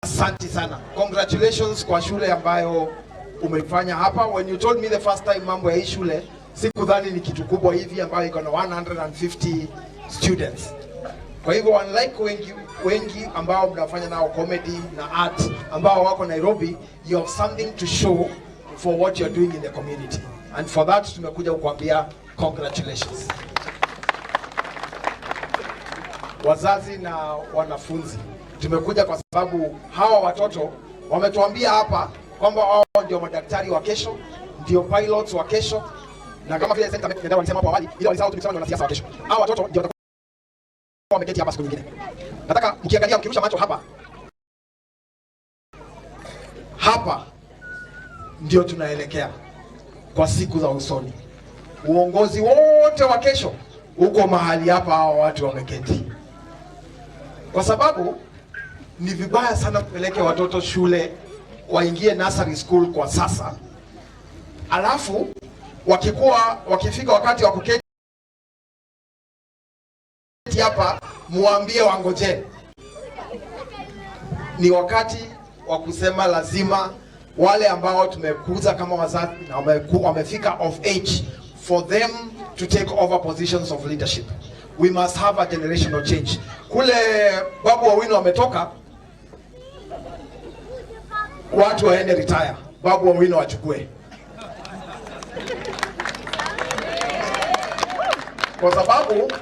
Asante sana. Congratulations kwa shule ambayo umeifanya hapa. When you told me the first time mambo ya hii shule, sikudhani ni kitu kubwa hivi ambayo iko na 150 students. Kwa hivyo unlike wengi wengi ambao mnafanya nao comedy na art ambao wako Nairobi, you have something to show for what you're doing in the community. And for that tumekuja kukuambia congratulations. Wazazi na wanafunzi, tumekuja kwa sababu hawa watoto wametuambia hapa kwamba wao ndio madaktari wa kesho, ndio pilots wa kesho, na kama vile Senator Nyandarua walisema hapo awali, ila walisahau tulisema ni wanasiasa wa kesho. Hawa watoto ndio watakuwa wameketi hapa siku nyingine. Nataka mkiangalia, mkirusha macho hapa hapa, ndio tunaelekea kwa siku za usoni. Uongozi wote wa kesho uko mahali hapa hawa watu wameketi, kwa sababu ni vibaya sana kupeleke watoto shule waingie nursery school kwa sasa, alafu wakikuwa wakifika wakati wa kuketi hapa muambie wangoje. Ni wakati wa kusema lazima wale ambao tumekuza kama wazazi na wamefika of age for them to take over positions of leadership. We must have a generational change. Kule Babu Owino wametoka, watu waende retire, Babu Owino wachukue, kwa sababu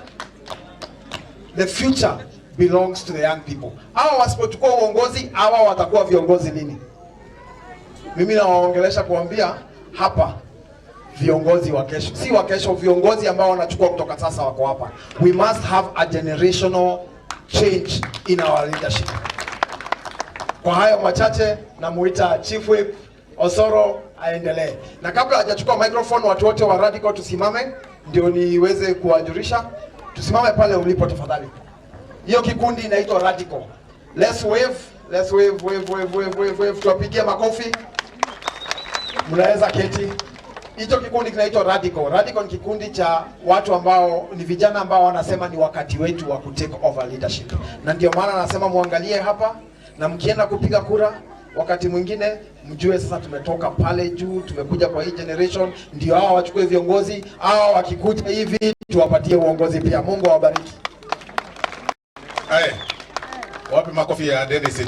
the future belongs to the young people. Hawa wasipochukua uongozi, hawa watakuwa viongozi lini? Mimi nawaongelesha kuambia hapa viongozi wa kesho, si wa kesho, viongozi ambao wanachukua kutoka sasa wako hapa. We must have a generational change in our leadership. Kwa hayo machache, namuita Chief Whip Osoro aendelee. Na kabla hajachukua microphone, watu wote wa Radical tusimame, ndio niweze kuwajulisha. Tusimame pale ulipo tafadhali. Hiyo kikundi inaitwa Radical. Let's wave, let's wave, wave, wave, wave, wave, wave. Tuwapigie makofi. Mnaweza keti. Hicho kikundi kinaitwa Radical. Radical ni kikundi cha watu ambao ni vijana ambao wanasema ni wakati wetu wa kutake over leadership, na ndio maana nasema muangalie hapa, na mkienda kupiga kura wakati mwingine mjue sasa tumetoka pale juu, tumekuja kwa hii generation, ndio hawa wachukue viongozi hawa. Wakikuja hivi tuwapatie uongozi pia. Mungu awabariki. Hey, wapi makofi ya Dennis?